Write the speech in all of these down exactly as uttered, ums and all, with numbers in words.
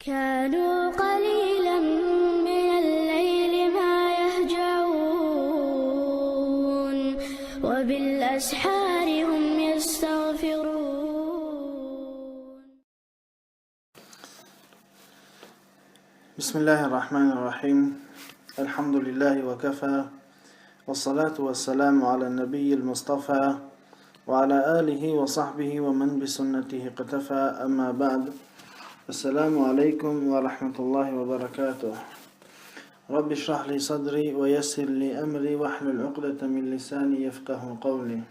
كانوا قليلا من الليل ما يهجعون، وبالأسحار هم يستغفرون. بسم الله الرحمن الرحيم. الحمد لله وكفى، والصلاة والسلام على النبي المصطفى، وعلى آله وصحبه ومن بسنته اقتفى، أما بعد. السلام عليكم ورحمة الله وبركاته. رب اشرح لي صدري ويسر لي أمري واحلل عقدة من لساني يفقه قولي.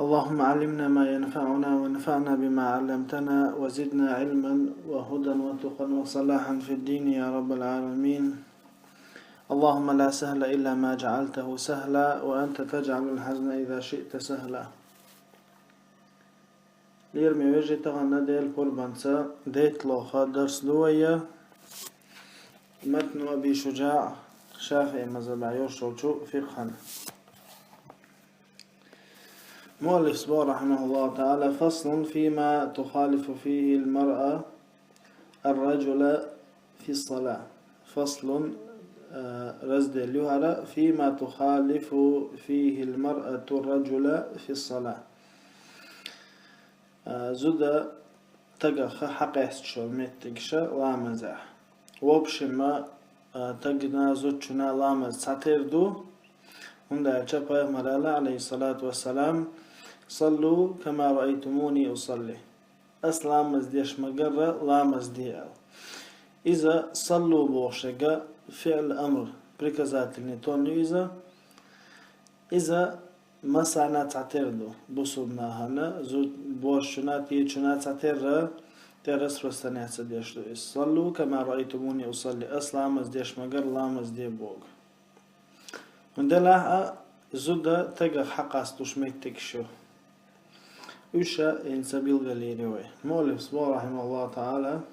اللهم علمنا ما ينفعنا وانفعنا بما علمتنا وزدنا علما وهدى وتقى وصلاحا في الدين يا رب العالمين. اللهم لا سهل إلا ما جعلته سهلا وأنت تجعل الحزن إذا شئت سهلا. Лераме вежарий, тахана Дала къурбанца детталгӀа дарс ду вай, матну Аби ШужаӀ, ШафиӀи мазхӀабе йолчу фикъхӀан. Муаллиф боху, рахьимахуллаху таӀала: «فصل فيما تخالف فيه المرأة الرجل في الصلاة». Фаслун, а, раздел ю хӀара, «فيما تخالف فيه المرأة الرجل في الصلاة». А, зуда тагах хьакъаьсташ йолу меттигаш ламазехь. В общем, а, тагана, зудчунна ламаз цхьатера ду, хӀунда аьлча Пайхамара аьлла, алейхиссалату вассалам: «صلوا كما رأيتموني أصلي». Ас ламаз деш ма-гарра, ламаз де аьлла. Иза «саллу» бохуш ерг фиӀл амр, приказательный тон ю иза. Иза массарна цхьатера ду. Бусулба нахана, зу-, божчунна, течунна цхьатера, тӀе распространяться деш ду иза. «صلوا كما رأيتموني أصلي». Ас ламаз деш ма-гарра, ламаз де боху. ХӀунда аьлча а зуда тагах хьакъастуш меттигаш ю. Уьш а хӀинца билгалъяьхьа вай. Муаллиф боху, рахьимахуллаху таӀала: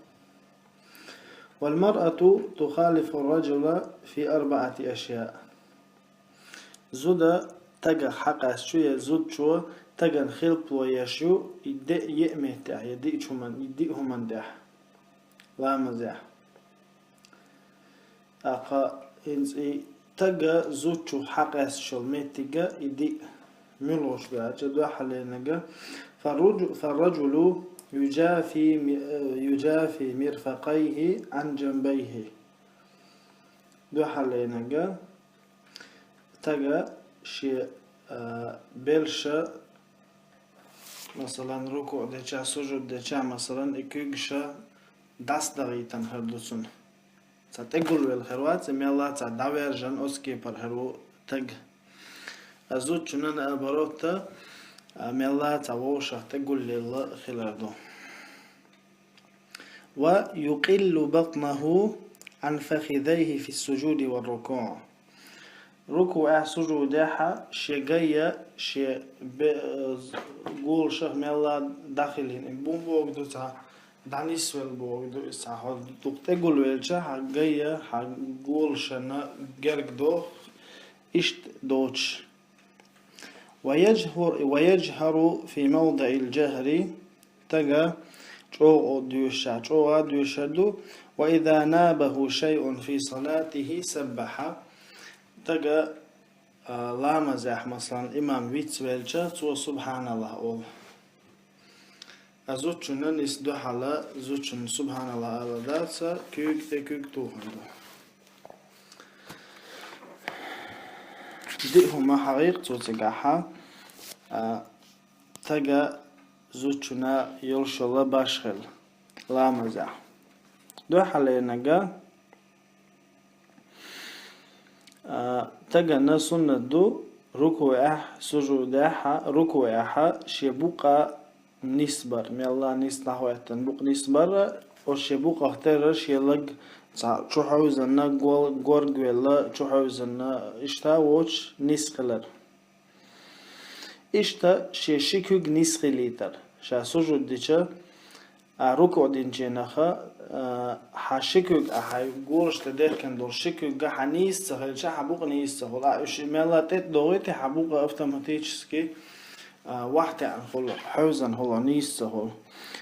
«والمرأة تخالف الرجل في أربعة أشياء». Зуда тагах хьакъаьсташ ю, я зудчо тагана хилпало еш ю, и де-, еа меттехь, я диъ хӀуман, и диъ хӀуман тӀехь. Ламазехь. ТӀаккха хӀинца и тага зудчух хьакъаьсташ йолу меттиг а и диъ муьлхуш ду аьлча, дуьххьарлерниг: «فالرج-، فالرجل يجافي م-، يجافي مرفقيه عن جنبيه». Дуьххьарлерниг тага шен, а, белша, масалан, рукуъ деча, сужуд деча, масалан, и куьйгаш дӀасадахийтина хир ду цунна. Цхьа тӀегулвелла хир вац, мелла цхьа дӀаваьржина оцу кепара хир ву таг. А зудчунна, наоборот, а, мелла цхьа вовшах тӀегулъелла хилар ду. «ويقل بطنه عن فخذيه في السجود والركوع». Рукуъехь, сужудехь шен гай шен бе-, голашах мелла дӀахилийна. Бун богу ду цхьа, дӀанисвелла богу ду иза цхьа. Хьо дукха тӀегулвелча, хьан гай хьан голашна герга доху, иштта доцуш. «ويجهر، ويجهر في موضع الجهر», тага чӀогӀа доьшуш, чӀогӀа доьшур ду, «وإذا نابه شيء في صلاته سبح». Тага, а, ламазехь, масалан, имам вицвелча, цо «СубхьаналлахӀ» олу. А зудчунна нис дуьхьал, зудчунна «СубхьаналлахӀ» ала дац, куьйга тӀе куьйга тухур ду. Диъ хӀума хьахийра цо цигахь, а, тага зудчунна йолуш йолу башхалла ламазехь. Дуьххьарлерниг, а, тагана суннат ду рукуъехь, сужудехь, рукуъехь шен букъа нисбар, мелла нис дӀахӀоьттина букъ нисбар, оцу шен букъах терра шен лаг цхьа чухьевзина, гол-, горгвелла, чухьевзина, иштта воцуш нис хилар. Иштта шен ши куьг нис хилийтар. Ша сужуд дича, а, рукуъ динчу хенахь, а, хьан ши куьг, а, хьайн голаш тӀе дехкина долу ши куьг хьан нийса ца хилча, хьан букъ нийса ца хуьлу. А уьш мелла тӀе а догӀийти, хьан букъ автоматически а, вахьтаьӀна хуьлу, хьевзина хуьлу, нийса ца хуьлу.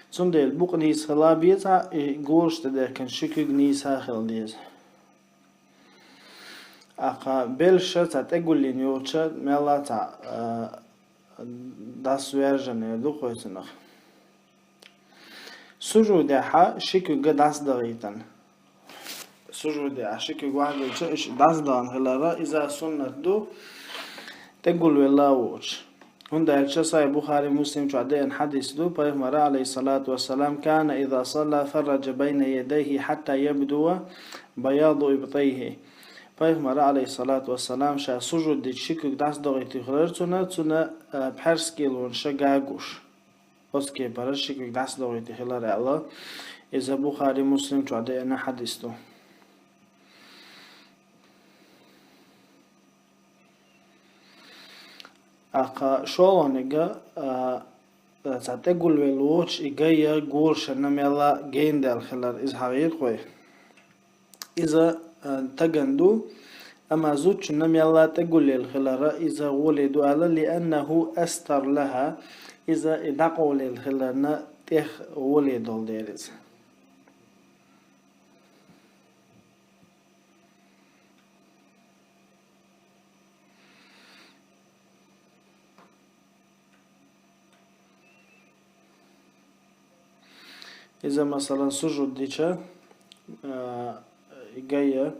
Цундела букъ нийса хила беза, и гулаш тӀедехкина ши куьг нийса хила деза. Аккха белша цхьа тӀегуллина йолча мелла цхьа, а, дӀасавержанный ду кхойсанах. Сужудехьа ши куьг дӀасадахийтина. Сужудехьа ши куьг вахьдилча, иш дӀасадахана хилара, иза суннат ду, тӀегулвелла воцуш. ХӀунда аьлча Сахьихь Бухари, Муслим чохь деана хьадис ду, Пайхамара, алейхиссалату вассалам, «كان إذا صلى فرج بين يديه حتى يبدو بياض إبطيه». Пайхамара, алейхиссалату вассалам, ша сужуд дича ши куьг дӀасадохуьйтуш хилар цуьнан, цуьнан, а, пхьарс кӀелонаш гуш. Оцу кепара ши куьг дӀасадохуьйтуш хилар аьлла, иза Бухари, Муслим чохь деана хьадис ду. Аккха шолгӀаниг, а, цхьа тӀегулвелла воцуш, и гай гулашна мелла гендаьлла хилар, иза хьахийра кхуьй. Иза, а, тагана ду, амма зудчунна мелла тӀегулъелла хилара, иза гӀоле ду аьлла, «لأنه أستر لها», иза и дӀакъовлаелла хиларна тӀех гӀоле долу дела иза. Иза, масалан, сужуд дича, а, и гай,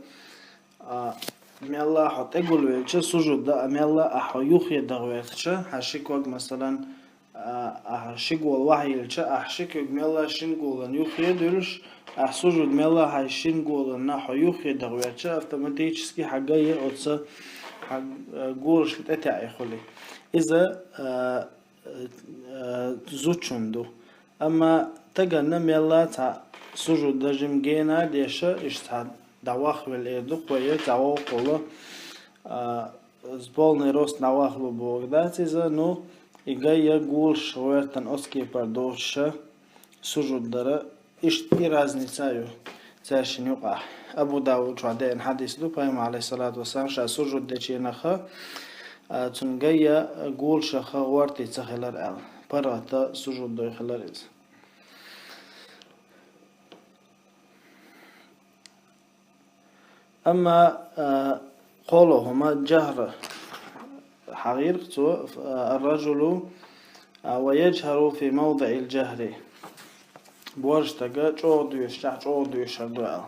а, мелла хьо тӀегулвелча сужуд дан, а мелла а хьо юххе даха вехча, хьан ши ког, масалан, а, ахьа ши гола вахьа йилча, ахьа ши куьг мелла шин голан юххе дуьллуш, ахьа сужуд мелла хьайн шин голанна хьо юххе даха вехча, автоматически хьан гай оцу хьан, а, гулашна тӀетаьӀе хуьлу. Иза, а, а, зудчун ду. Амма таганна мелла цхьа сужуд дан жима гена а деша, иштта цхьа дӀавахвелла эр ду, кхо я цхьа вовкъала, а, полный рост дӀавахло бохург дац иза, ну, и гай гулаш гӀоьртан оцу кепара доцуша сужуд дара, иштта и разница а ю цаьршинна юкъахь. Абу Давуд чохь деана хьадис ду, Пайхамар, алейхиссалату вассалам, ша сужуд дечу хенахь, а, цуьнан гай гулашах гӀортий ца хилар аьлла. ПаргӀата сужуд дой хилар иза. Амма, а, кхоалгӀа хӀума жахӀр хьахийра цо, а, «الرجل، а, ويجهر في موضع الجهر». Боьрша стага чӀогӀа доьшучохь чӀогӀа доьшур ду аьлла.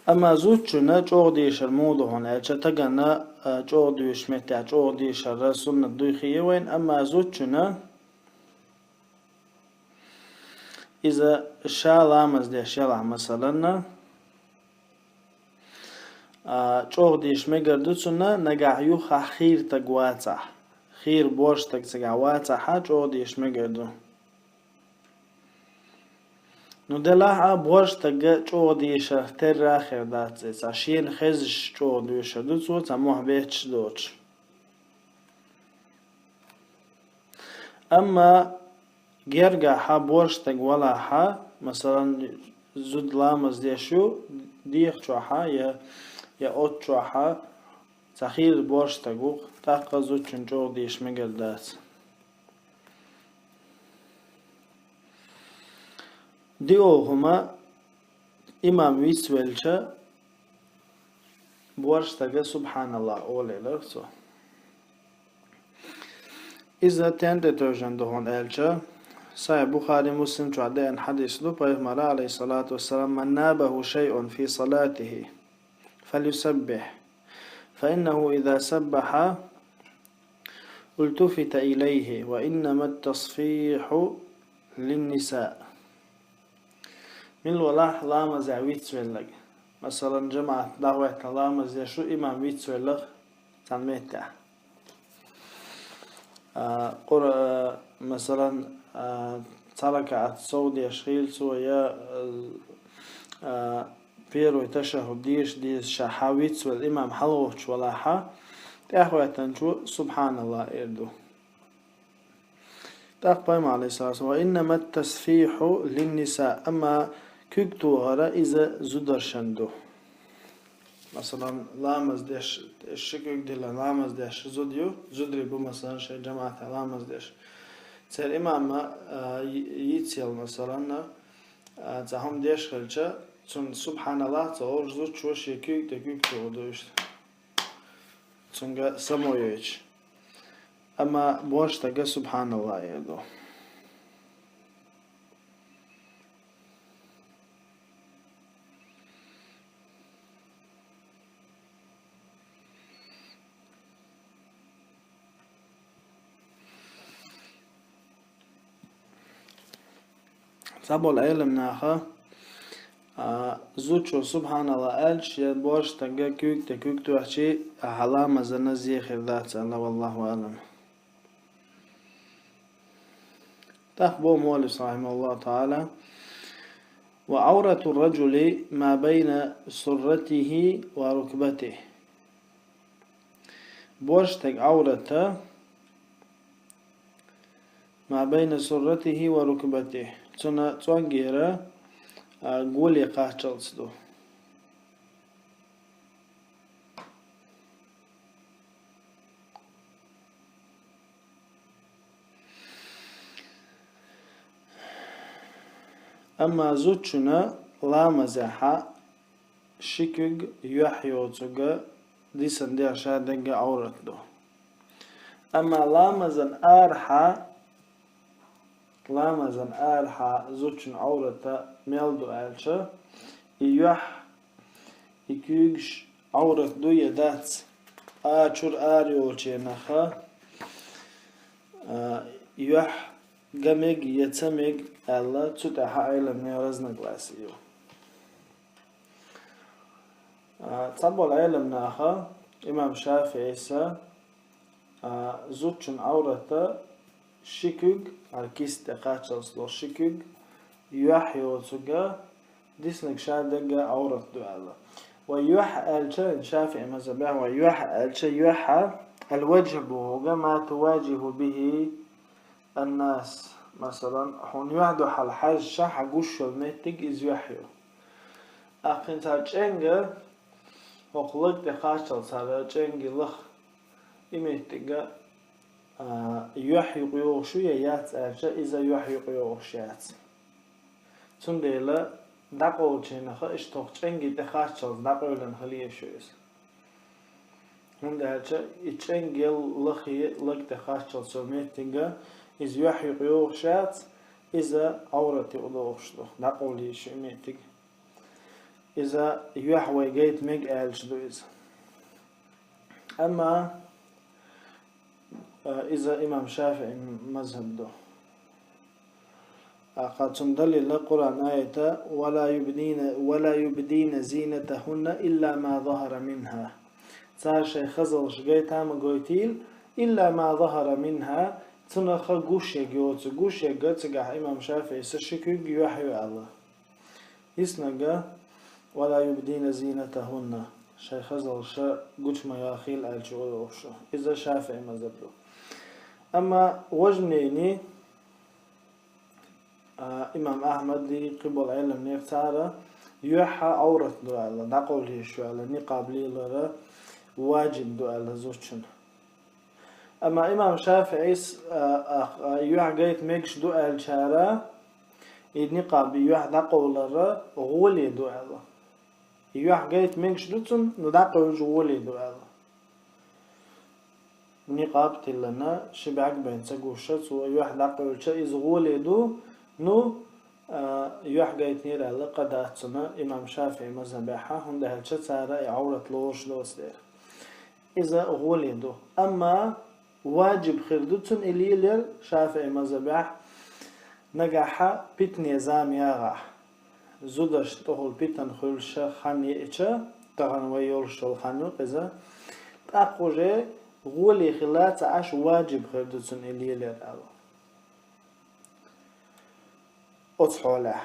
Амма зудчунна чӀогӀа дешар муха ду хьуна аьлча, таганна, а, чӀогӀа доьшучу меттехь чӀогӀа дешар суннат дуй хие вайна, амма зудчунна иза ша ламаз деш ялахь, масаланна, а, чӀогӀа дийша мегар ду цунна, нагахь юххехь хийра стаг вацахь. Хийра боьрша стаг цигахь вацахьа, чӀогӀа дийша мегар ду. Ну, делахь а боьрша стаг чӀогӀа дийшарх терра а хир дац иза. Цхьа шена хезаш чӀогӀа доьшур ду цо, цхьа мохь бетташ доцуш. Амма гергахьа боьрша стаг валахьа, масалан, зуда ламаз деш ю, дегӀа чохьа я, я оццу чохьа, цхьа хийра боьрша стаг ву, тӀаккха зудчун чӀогӀа дийша мегар дац. ДиъолгӀа хӀума, имам вицвелча, боьрша стага «СубхьаналлахӀ» олаелира цо. Иза стенна тӀе тевжина ду хьуна аьлча, Сахьихь Бухари, Муслим чохь деана хьадис ду, Пайхамара, алейхиссалату вассалам: «من نابه شيء في صلاته فليسبح، فإنه إذا سبح التفت إليه، وإنما التصفيح للنساء». Мила валахь ламазехь вицвелларг. Масалан, жамаӀат дӀахӀоьттина ламаз деш ву, имам вицвелларг цхьана меттехь. А, Къур-, а, масалан, а, цхьа ракаӀат сов деш хилла цо, я, а, первый ташаххуд дийша дезаш хьан вицвелла имам хьалагӀоттуш валахьа, тӀаьхьахӀоьттинчо «СубхьаналлахӀ» эр ду. ТӀаккха Пайхамар, алейхиссалату вассалам: «وإنما التصفيح للنساء», амма куьг тохар иза зударшна ду. Масалан, ламаз деш, ши куьг диллина ламаз деш зуда ю, зударий бу, масалан, шоай жамаӀатехь ламаз деш. Церан имам а, йи-, йицъелла, масалан, а, цхьа хӀума деш хилча, цунна субхьаналлахӀ ца олуш, зудчо шен куьйга тӀе куьг тоха ду иштта, цуьнга самойойтуш. Амма боьрша стага субхьаналлахӀ эр ду. Цхьаболу Ӏеламнаха, а, зудчо субхьаналлахӀ аьлча, я боьрша стага куьйга тӀе куьг тоьхча, а, хьан ламазана зе хир дац аьлла, валлахӀу аӀлам. ТӀаккха боху муаллифа, рахьимахуллахӀу таӀала: «Ва Ӏаврату р-раджули ма байна сурратихӀи ва рукбатихӀи». Боьрша стеган Ӏаврат ма байна сурратихӀи ва рукбатихӀи, цуьнан цӀонгера, а, голе кхаччалц ду. Амма зудчунна ламазехь ши куьг юьхь йоцург дисина дегӀ ша дерг Ӏаврат ду. Амма ламазан арахьа, ламазан арахьа зудчун Ӏаврат мел ду аьлча, и юьхь, и куьйгаш Ӏаврат ду я дац, а чуьра ара йолчарах, а, юьхь ган мег я ца мег аьлла, цу тӀехь Ӏеламнехан разногласи ю. А, цхьаболу Ӏеламнаха, имам ШафиӀис, а, зудчун Ӏаврат ши куьг, а, киста тӀе кхаччалц долу ши куьг, юьхь йоцург, диснарг ша дерг Ӏаврат ду аьлла. Ва юьхь аьлча, ШафиӀи мазхабехь, ва юьхь аьлча, юьхь, ал-ваджхӀ бохург, ма туваджихӀу бихӀи ан-нас. Масалан, хьуна юьхь дуьхьал хьаьжча, хьан гуш йолу меттиг иза юьхь ю. Ахь хӀинца чӀенга, хӀокху лаг тӀе кхаччалц цара чӀенги лаха, и меттиг, а, юьхь юкъа йогӀуш ю я яц аьлча, иза юьхь юкъа йогӀуш яц. Цундела дӀакъовлучарах иштта хӀокху чӀенги тӀе кхаччалц дӀакъевлина хила езаш ю иза. ХӀунда аьлча и чӀенги лахе лаг тӀе кхаччалц йолу меттиг, иза юьхь юкъа йогӀуш яц, иза Ӏаврат юкъа догӀуш ду, дӀакъовла езаш ю и меттиг. Иза юьхь вай гайта мега аьлча ду иза. Амма, а, иза имам ШафиӀин мазхаб ду. ТӀаккха цунна далил Къуръан аят: «Ва ла юбдина, ва ла юбдина зинатахӀунна илла ма захӀара минхӀа». Цара шайн хазаллаш гайта ма гойтийла, илла ма захӀара минхӀа, цунах гуш ерг йоцург, гуш ерг цигахь имам ШафиӀис ши куьг юьхь ю аьлла. Иснарг: «Ва ла юбдина зинатахӀунна», шайн хазаллаш гучу ма йохийла аьлча йогӀуш ю. Иза ШафиӀи мазхаб ду. Амма важа мнени, а, имам Ахьмади, кхин болу Ӏеламнех, цара юьхь Ӏаврат ду аьлла, дӀакъовла езаш ю аьлла, никъаб лелар ваджиб ду аьлла зудчун. Амма имам ШафиӀис, а, а, а, юьхь гайта мегаш ду аьллачара, и никъаб, и юьхь дӀакъовлар гӀоле ду аьлла. И юьхь гайта мегаш ду цунна, ну дӀакъевлча гӀоле ду аьлла. Никъаб тиллина, ши бӀаьрг бен ца гуш, цо юьхь дӀакъевлча, иза гӀоле ду, ну, а, юьхь гайтинера аьлла къа дац цунна имам ШафиӀи мазхабехь, хӀунда аьлча цара и Ӏаврат лоруш доцу дела. Иза гӀоле ду. Амма ваджиб хир ду цунна и лелор ШафиӀи мазхабехь, нагахь питане зама ягӀахь. Зудашна тӀехула питана хуьлуш хан еача, тахана вай йолуш йолу хан ю-кх иза, тӀаккха уже гӀоле хилла ца Ӏаш, ваджиб хир ду цунна и лелор аьлла. Оцу хьолехь.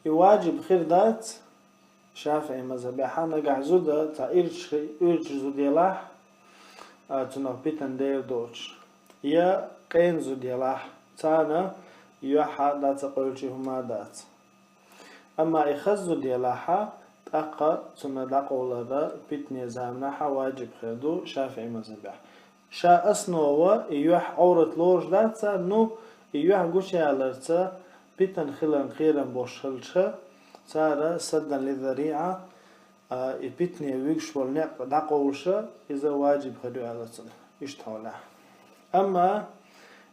И ваджиб хир дац, ШафиӀи мазхабехь, нагахь зуда цхьа ирча, ирча зуда елахь, а, цунах питана дер доцуш, я къена зуда елахь, царна юьхь дӀа ца къевлча хӀума дац. Амма и хаза зуда елахь, тӀаккха цунна дӀакъовлар питане заманахьа ваджиб хир ду ШафиӀи мазхабехь. Ша основа и юьхь Ӏоврат лоруш дац цар, ну, и юьхь гучаяларца питана хиларна кхерам болуш хилча, цара саддан лиззариӀа, а, и питане вуьгуш волу некъ дӀакъовлуша, иза ваджиб хир ю аьлла цунна, иштта хьолехь. Амма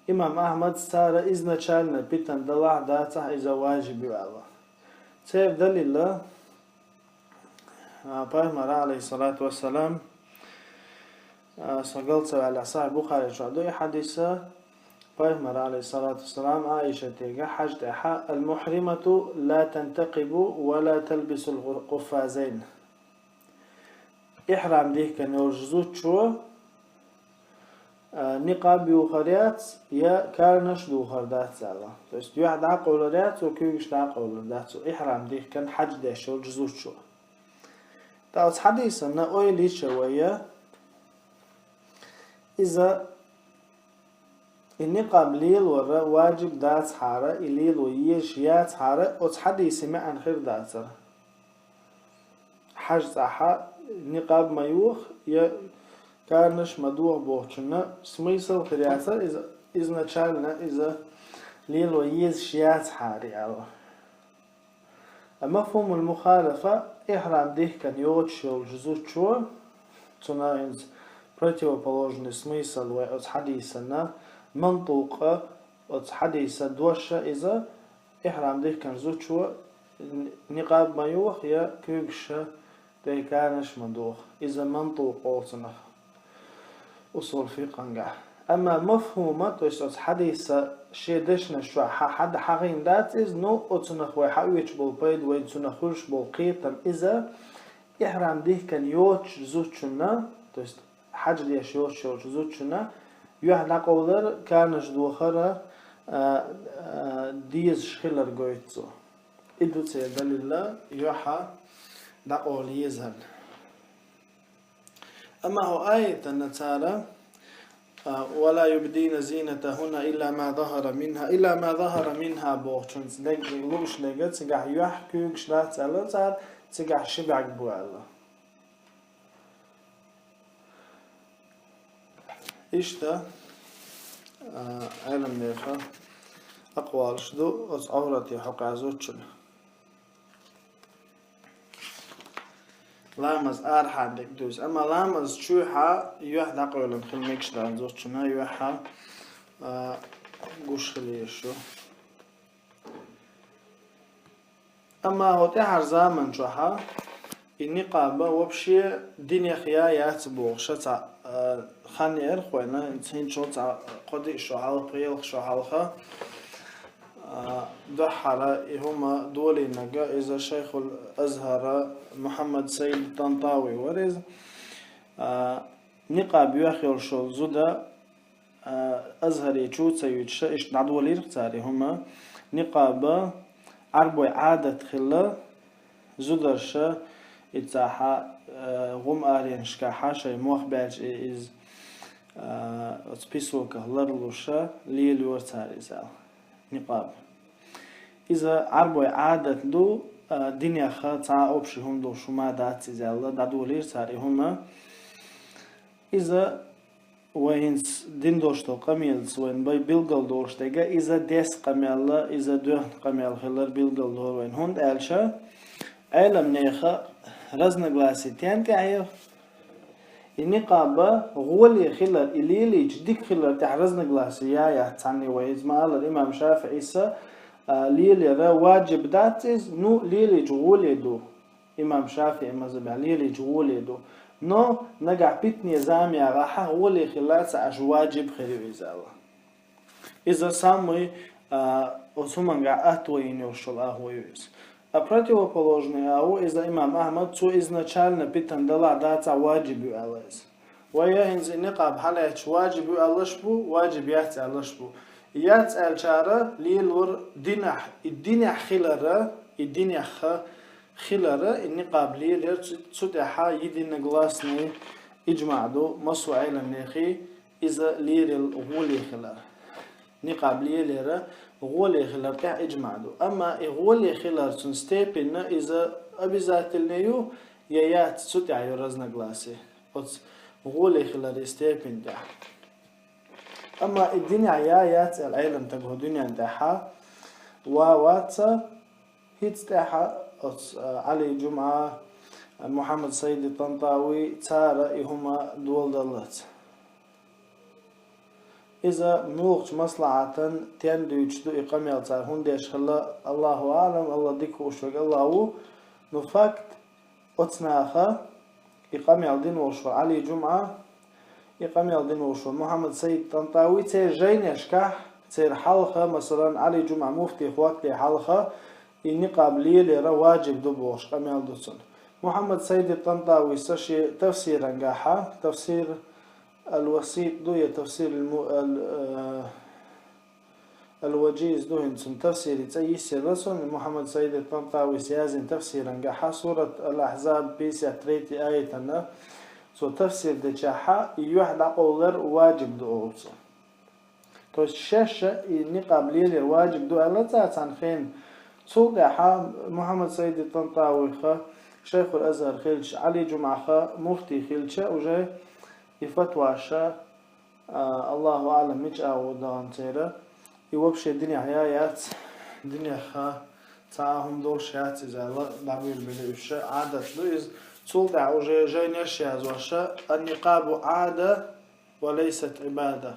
имам Ахьмад цара изначально питана далахь дацахь иза ваджиб ю аьлла. Церан далил, а, Пайхамар, алейхиссалату вассалам, а, со гал ца ваьллехь, Сахьихь Бухари чохь ду и хьадиса, Пайхамар, алейхиссалату вассалам, Аишатега хьаьж тӀехьа: «Ал-мухьримату ла тантакъибу ва ла талбисул къуффазайн». Ихьрам дихкина йолчу зудчо, а, никъаб юхар яц я карнаш духар дац аьлла. То есть юьхь дӀакъовлар яц, цо куьйгаш дӀакъовлар дац, цо ихьрам дихкина хьаьж деш йолчу зудчо. Ткъа оцу хьадисана ойла йича вай, иза и никъаб лелора ваджиб дацахьара, и лело езаш яцахьара, оцу хьадиса маьӀна хир дацара. Хьаьж цӀахьа никъаб ма юха, я карнаш ма духа бохучунна смысл хир яцара, иза изначально иза лело езаш яцахьара аьлла. Мафхумул мухалафа, ихьрам дихкина йоцуш йолчу зудчо, цунах хӀинца противоположный смысл вай оцу хьадисана, мантукъа оцу хьадиса доша иза, ихьрам дихкина зудчо никъаб ма юха я куьйгаш тӀе карнаш ма духа. Иза мантукъ олу цунах усул фикъхьангахь. Амма мафхума, то есть оцу хьадиса шен дешнаш чохь хьа-, хьа-, хьахийна дац иза, ну, оцунах вай хьаоьцуш болу пайда, вай цунах хуьлуш болу кхетам иза, ихьрам дихкина йоцуш зудчунна, то есть хьаьж деш йоцуш йолчу зудчунна, юьхь дӀакъовлар, карнаш духар, а, а, дезаш хилар гойту цо. И ду церан далилла юьхь дӀакъовла езарна. Амма хӀокху аятана цара, а, «Ва ла юбдина зинатахунна илла ма захара минха», илла ма захара минха бохучунца дерг лууш дерг, цигахь юьхь, куьйгаш дац аьлла цара, цигахь ши бӀаьрг бу аьлла. Иштта, а, Ӏеламнехан акъвалаш ду оцу Ӏоврате хьокъехь зудчун. Ламаз арахьа дерг дуьйцу. Амма ламаз чуьхьа юьхь дӀакъевлина хила мегаш дац зудчунна, юьхь, а, гуш хила езаш ю. Амма хӀокху тӀаьхьара заман чохь и никъаба вообще динех я яц бохуш цхьа, а, хан яра хӀокхуьнан, цхьана шо цхьа кхо-диъ шо хьалха, пхи-ялх шо хьалха, а, дуьххьара и хӀума долийнарг иза Шайхул Азхара Мухаммад Саид Тантави вара иза. А, никъаб юьхь йолуш йолу зуда, а, Азхаре чу ца юьтуш, иштта дӀадолийра цара и хӀума. Никъаба Ӏарбой Ӏадат хилла, зударша и цхьа, а, гӀум аренашкахьа шайн мох баьлча и-, иза, а, оцу песоках ларлуша лелайора цара иза аьлла, никъаб. Иза Ӏарбой Ӏадат ду, а, динеха цхьа общий хӀума долуш хӀума дац иза аьлла, дӀадолийра цара и хӀума. Иза вай хӀинца дина долуш долу къамелаца вайна бай билгал долуш дерг, иза деза къамел, иза доьхна къамел хилар билгал дора вайна. ХӀунда аьлча Ӏеламнеха разногласи тен тӀехь яра. И никъаба гӀоле хилар, и лелийча дика хилар тӀехь разногласи я яц цхьанне вай. Иза ма-аллара имам ШафиӀис, а, лелаяра ваджиб дац иза, ну, лелийча гӀоле ду. Имам ШафиӀи мазхабехь лелийча гӀоле ду. Но нагахь питане зама ягӀахьа гӀоле хила ца Ӏаш ваджиб хир ю иза аьлла. Иза самый, а, оцу хӀуманга атта вайна йолуш йолу агӀо ю иза. А противоположный агӀо, иза имам Ахьмад, цо изначально питана далахь дацахь ваджиб ю аьлла иза. Вай хӀинца и никъаб хьалаьцча ваджиб ю аьллаш бу, ваджиб яц аьллаш бу. Яц аьллачара лелор динехь, и динехь хилара, и динеха хилара, и никъаб лелаяр цу, цу тӀехьа единогласный иджмаъ ду массо а Ӏеламнехий, иза лелаяр гӀоле хилар. никъаб лелаяра гӀоле хилар тӀехь иджмаъ ду. Амма и гӀоле хилар цун степенна иза обязательно ю, я яц, цу тӀехь ю разногласие. Оцу гӀоле хилар и степень тӀехь. Амма и динехь я яц аьлла Ӏеламстага хӀу дуьнен тӀехьа ва ваца, хӀинца тӀехьа оцу, а, Ӏали Джумъа, Мухьаммад Сайди Тантави цара и хӀума доладаллац. Иза муьлхачу маслахьатан тен дуьйцуш ду и къамел цара, хӀунда аьлча хилла, Аллаху аълам, Алла дика хууш верг Алла ву, ну факт, оцу наха и къамел дина волуш вара Ӏали Джумъа, и къамел дина волуш вара Мухьаммад Сайд Тантави, церан жайнашкахь, церан хьалха, масалан, Ӏали Джумъа муфти хӀоттаде хьалха, и никъаб лелаяра ваджиб ду бохуш къамел ду цунна. Мухьаммад Сайд Тантави сан шен тафсирангахьа, тафсир Ал-Васит ду я тафсир ал-Му-, ал-, э, Ал-Ваджиз ду хӀинца цунна тафсири цӀе йиссина сан, Мухьаммад Сайд Тантавис яздина тафсирангахьа сурат Ал-Ахьзаб пятьдесят третий аятана, цо тафсир дечахьа, и юьхь дӀакъовлар ваджиб ду олу цо. То есть шаьш а и никъаб лелаяр ваджиб ду аьлла цара цхьана хенна. Цул тӀаьхьа Мухьаммад Сайд Тантавиха, Шайхул Азхар хилча, Ӏали Джумъаха муфти хилча, уже и фатваша, а, Аллаху аълам, мича агӀо дахана церан. И вообще динехь я яц, динеха цхьа а хӀума долуш яц иза аьлла, дӀабуьйлабелла уьш, Ӏадат ду иза. Цул тӀаьхьа уже жайнаш язваша, ан-никъабу Ӏада ва лайсат Ӏибада.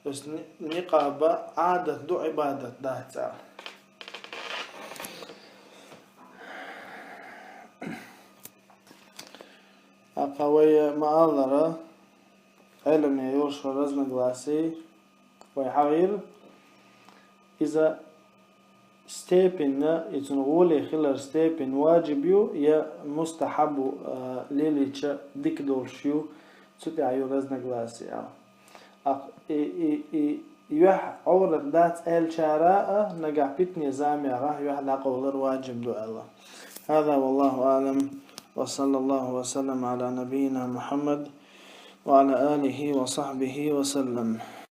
То есть ни-, никъаба Ӏадат ду, Ӏибадат дац аьлла. Акха вай ма-аллара, Ӏеламе йолуш разногласий вай хьахийра, иза степенна, и цунна гӀоле хилар степень ваджиб ю я мустахьаб ву, а, лелийча дика долуш ю, цу тӀехь ю разногласий аьлла. Акх, и, и, и юьхь Ӏоврат дац аьллачара а, нагахь питане замехь юьхь дӀакъовлар ваджиб ду аьлла. هذا والله أعلم، وصلى الله وسلم على نبينا محمد وعلى آله وصحبه وسلم.